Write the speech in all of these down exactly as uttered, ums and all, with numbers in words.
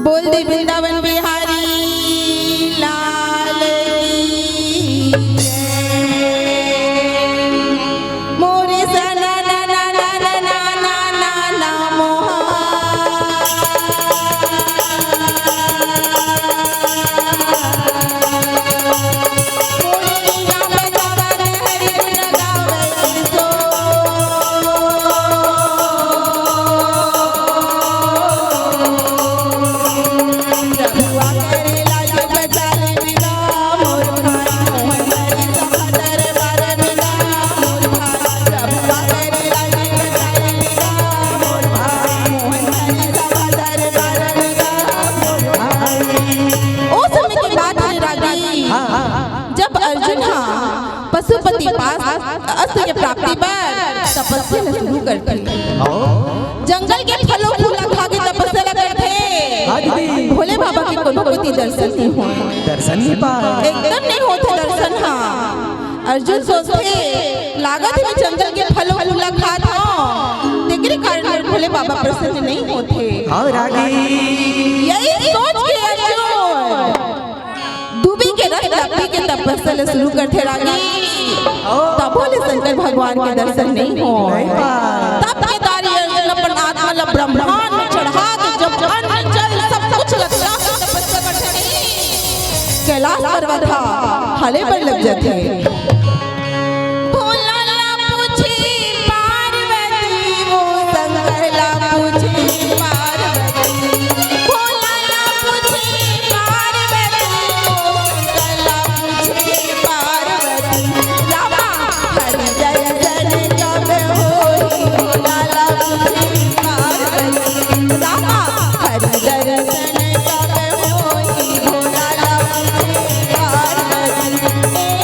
बोल दे वृंदावन बिहारी लाल की जय। मोरे सना ना ना ना ना मोहा। ओ समय के बात है रागी, हाँ, हाँ, हाँ। जब अर्जुन हा पशुपति पास अष्ट के प्राप्ति बर तपस्या ल शुरू करथे। ओ। जंगल के फलो फूला खा के तपस्या ल करथे। हाँ दीदी। भोले बाबा के कोनो कोती दर्शन नहीं होय। दर्शन नहीं पाए। एकदम नहीं होथे दर्शन हा। अर्जुन सोचथे, लागत हे मैं जंगल के फलो फूला खात हूँ, तेकरे कारण मोर भोले बाबा प्रसन्न नहीं होथे। हाँ रागी। यही सोच के अर्जुन दूबी के रस ला पी के तपस्या ले शुरू करथे रागी। तभो ले शंकर भगवान के दर्शन नहीं होय। नहीं पाए। तब केदारी अर्जुन अपन आत्मा ला ब्रह्मांड में चढ़ा के जब अन्न जल सब कुछ ला त्याग के तपस्या करथे, कैलाश पर्वत हा हाले बर लग जाथे। भोला ला पूछे पार्वती, वो शंकर ला पूछे पार्वती। भोला ला पूछे पार्वती, वो शंकर ला पूछे पार्वती। रामा हरि दर्शन कब होई, भोला ला पूछे पार्वती। रामा हरि दर्शन कब होई, भोला ला पूछे पार्वती। ए,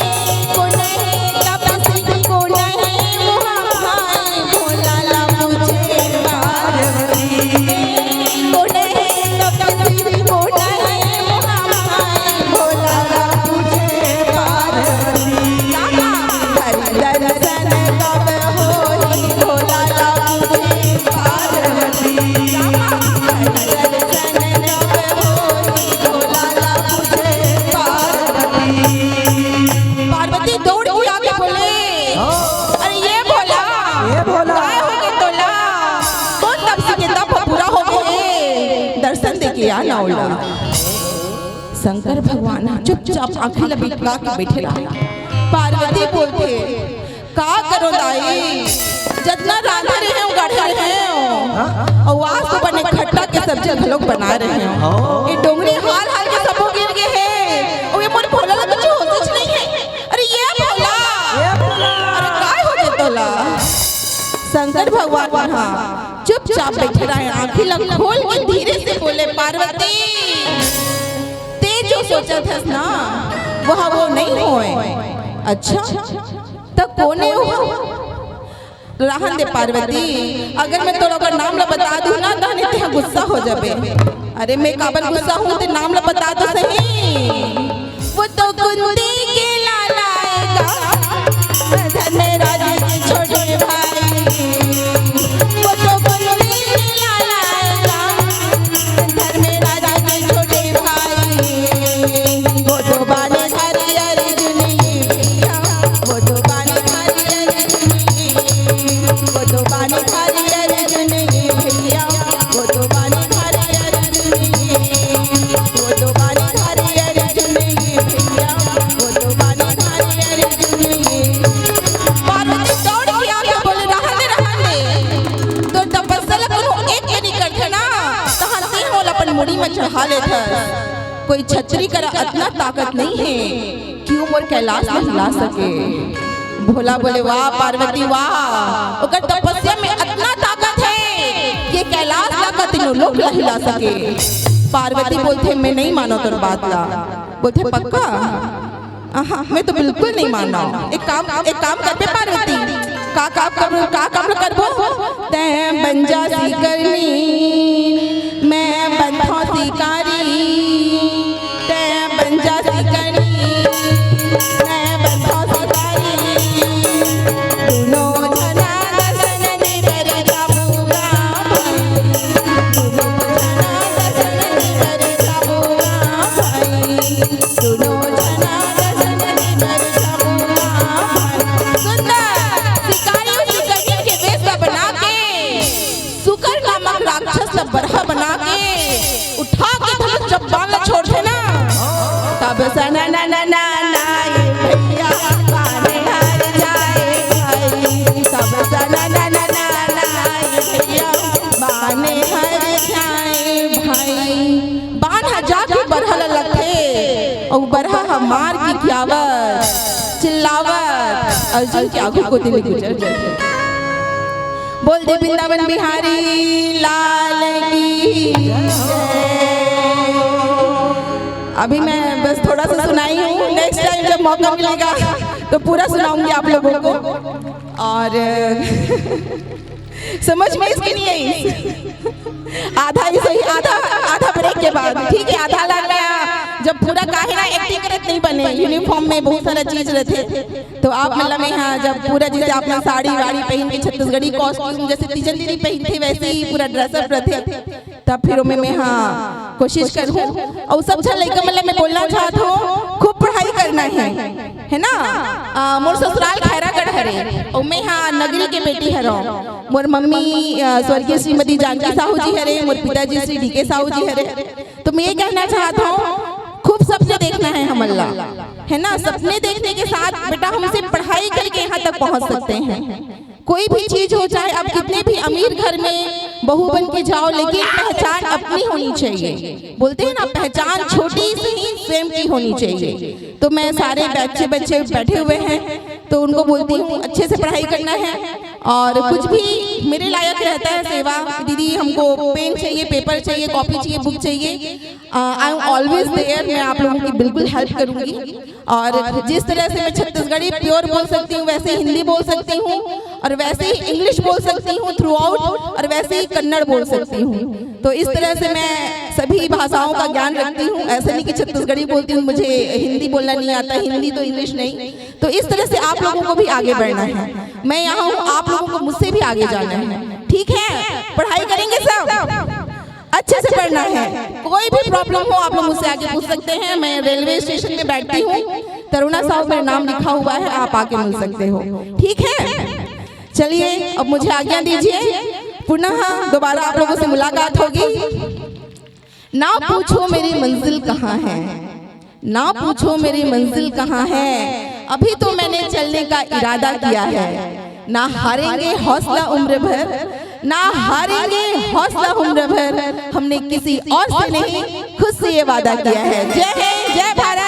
कोन हे तपसी, कोन हे मोहा भाई, भोला ला पूछे पार्वती। ए, कोन हे तपसी, कोन हे मोहा भाई, भोला ला पूछे पार्वती। रामा हरि दर्शन कब होई, भोला ला पूछे पार्वती। रामा हरि दर्शन कब होई, भोला ला पूछे पार्वती। पार्वती दौड़ के आके बोले, हाँ। अरे ये भोला, ये भोला। काय हो गे तोला? कोन तपसी के तप पूरा हो गे? दर्शन दे के आ ना ओला। शंकर भगवान ह चुपचाप आँखी ला बिटका के बैठे रहा। पार्वती बोलथे, का करो दाई, जतना रांधे रहे हो, गढ़े रहे हो, अउ आज तो बने खट्टा के सब्जी घलोक बना रहे हो। ये डोंगरी हाल हाल के सबो गिर गे हे, अउ ये मोर भोला ला कुछ होतच नहीं हे। अरे ये भोला, ये भोला। अरे काय हो गे तोला? शंकर भगवान ह चुपचाप बैठे रहे, आँखी ला खोल के धीरे से बोले, पार्वती, ते जो सोचत हस ना, वह वो नहीं होय। अच्छा, त कोन हे वो? रहन दे पार्वती, अगर मैं तोला ओकर नाम ला बता दूँ ना, तहने तेहा गुस्सा हो जाबे। अरे मैं काबर गुस्सा हूँ, ते नाम ला बता तो सही। वो तो कुंती के लाला आएगा, धर्मराज के छोटे भाई। वो तो कुंती के लाला आएगा, धर्मराज के छोटे भाई। वो तो बाने धारी अर्जुन ये भैया, वो तो बाने धारी अर्जुन ये, वो तो बाने धारी अर्जुन ये भैया, वो तो बाने धारी अर्जुन ये, वो तो बाने धारी अर्जुन ये भैया, वो तो बाने धारी अर्जुन ये। पार्वती दौड़ के आके बोले, "रहन दे, रहन दे, तोर तपस्या ला कोनो एक के नहीं करथे ना, तहां ते मोला अपन मुड़ी में चढ़ा लेथस। कोई छतरी करा अतना ताकत नहीं हे।" कि वो मोर कैलाश ला हिला सके। भोला बोले, "वाह पार्वती वाह, ओकर तपस्या में अतना ताकत हे, ये कैलाश ला का तीनों लोक ला हिला सके।" पार्वती बोलथे, "मैं नहीं मानो तोर बात ला।" बोलथे, "पक्का?" "आहा, मैं तो बिल्कुल नहीं मानो।" "एक काम, एक काम करबे पार्वती।" "का काम कर, का काम करबो?" "तैं बन जा शिकारनी, मैं बनथौं शिकारी।" तैं बन जा शिकारनी, मैं बनथौं शिकारी। दूनों झना दर्शन नइ बर जाबो राम। दूनों झना दर्शन नइ बर सना ना ना ना ना, ये भैया बाने हर जाए भाई। सब सना ना ना ना ना, ये भैया बाने हर जाए भाई। बान ह जाके बरहा ल लगथे, अउ बरहा ह मार के खियावत, चिल्लावत अर्जुन के आगू कोती ले गुजर जाथे। बोल दे वृंदावन बिहारी लाल की जय। अभी मैं बस थोड़ा सा सुनाई हूँ, नेक्स्ट टाइम जब मौका मिलेगा तो पूरा सुनाऊंगी आप लोगों को। और समझ में इसकी नहीं आई, आधा ही सही, आधा, आधा ब्रेक के बाद, ठीक है, आधा लाग गया। जब पूरा काहे ना एक्टिंग करत नहीं बने, यूनिफॉर्म में बहुत सारा चीज रहते, तो आप मतलब में हाँ, जब पूरा जैसे आपने साड़ी वाड़ी पहन के छत्तीसगढ़ी कॉस्ट्यूम जैसे तीजन दीदी पहनते वैसे ही पूरा ड्रेसअप रहते, तब फिर ओमे में हाँ कोशिश करूँ। और सब झन लइका मतलब मैं बोलना चाहत हूँ, खूब पढ़ाई करना है, है ना? आ, मोर ससुराल खैरागढ़ हरे, और मैं हाँ नगरी के बेटी हरव। मोर मम्मी आ, स्वर्गीय श्रीमती जानकी साहू जी हरे, मोर पिताजी श्री डी के साहू जी हरे। तो मैं ये कहना चाहत हूँ, खूब सपने देखना है हमन ला, है ना? सपने देखने के साथ बेटा हमसे पढ़ाई करके यहाँ तक पहुँच सकते हैं। कोई भी चीज हो, चाहे आप कितने भी अमीर घर में बहू बन के जाओ, लेकिन पहचान अपनी होनी चाहिए। बोलते हैं ना, पहचान छोटी सी ही सेम की होनी चाहिए। तो मैं सारे बच्चे बच्चे बैठे हुए हैं, तो उनको बोलती हूँ अच्छे से पढ़ाई करना है, और कुछ भी मेरे लायक रहता है सेवा, दीदी हमको पेन चाहिए, पेपर चाहिए, कॉपी चाहिए, बुक चाहिए, आई एम ऑलवेज देयर। मैं आप लोगों की बिल्कुल हेल्प करूंगी। और जिस तरह से मैं छत्तीसगढ़ी प्योर बोल सकती हूँ, वैसे हिंदी बोल सकती हूँ, और वैसे ही इंग्लिश बोल सकती हूँ थ्रू आउट, और वैसे ही कन्नड़ बोल सकती हूँ। तो इस तरह से मैं सभी भाषाओं का ज्ञान रखती हूँ। ऐसे नहीं कि छत्तीसगढ़ी बोलती हूँ, मुझे हिंदी बोलना नहीं आता, हिंदी तो इंग्लिश नहीं। तो इस तरह से आप लोगों को भी आगे बढ़ना है। मैं यहाँ हूँ, आप लोगों को मुझसे भी आगे जाना है, ठीक है? पढ़ाई करेंगे सब, अच्छे से पढ़ना है। कोई भी प्रॉब्लम हो, आप लोग मुझसे आके पूछ सकते हैं। मैं रेलवे स्टेशन में बैठती हूँ, तरुणा साहू मेरा नाम लिखा हुआ है, आप आके मिल सकते हो, ठीक है? चलिए, अब मुझे आज्ञा दीजिए, पुनः दोबारा आप लोगों से मुलाकात होगी। ना पूछो मेरी मंजिल कहाँ है, ना पूछो मेरी मंजिल कहाँ है, अभी तो मैंने चलने का इरादा किया है। ना हारेंगे हौसला उम्र भर, ना हारेंगे हौसला उम्र भर, हमने किसी और से नहीं, खुद से ये वादा किया है। जय हिंद, जय भारत।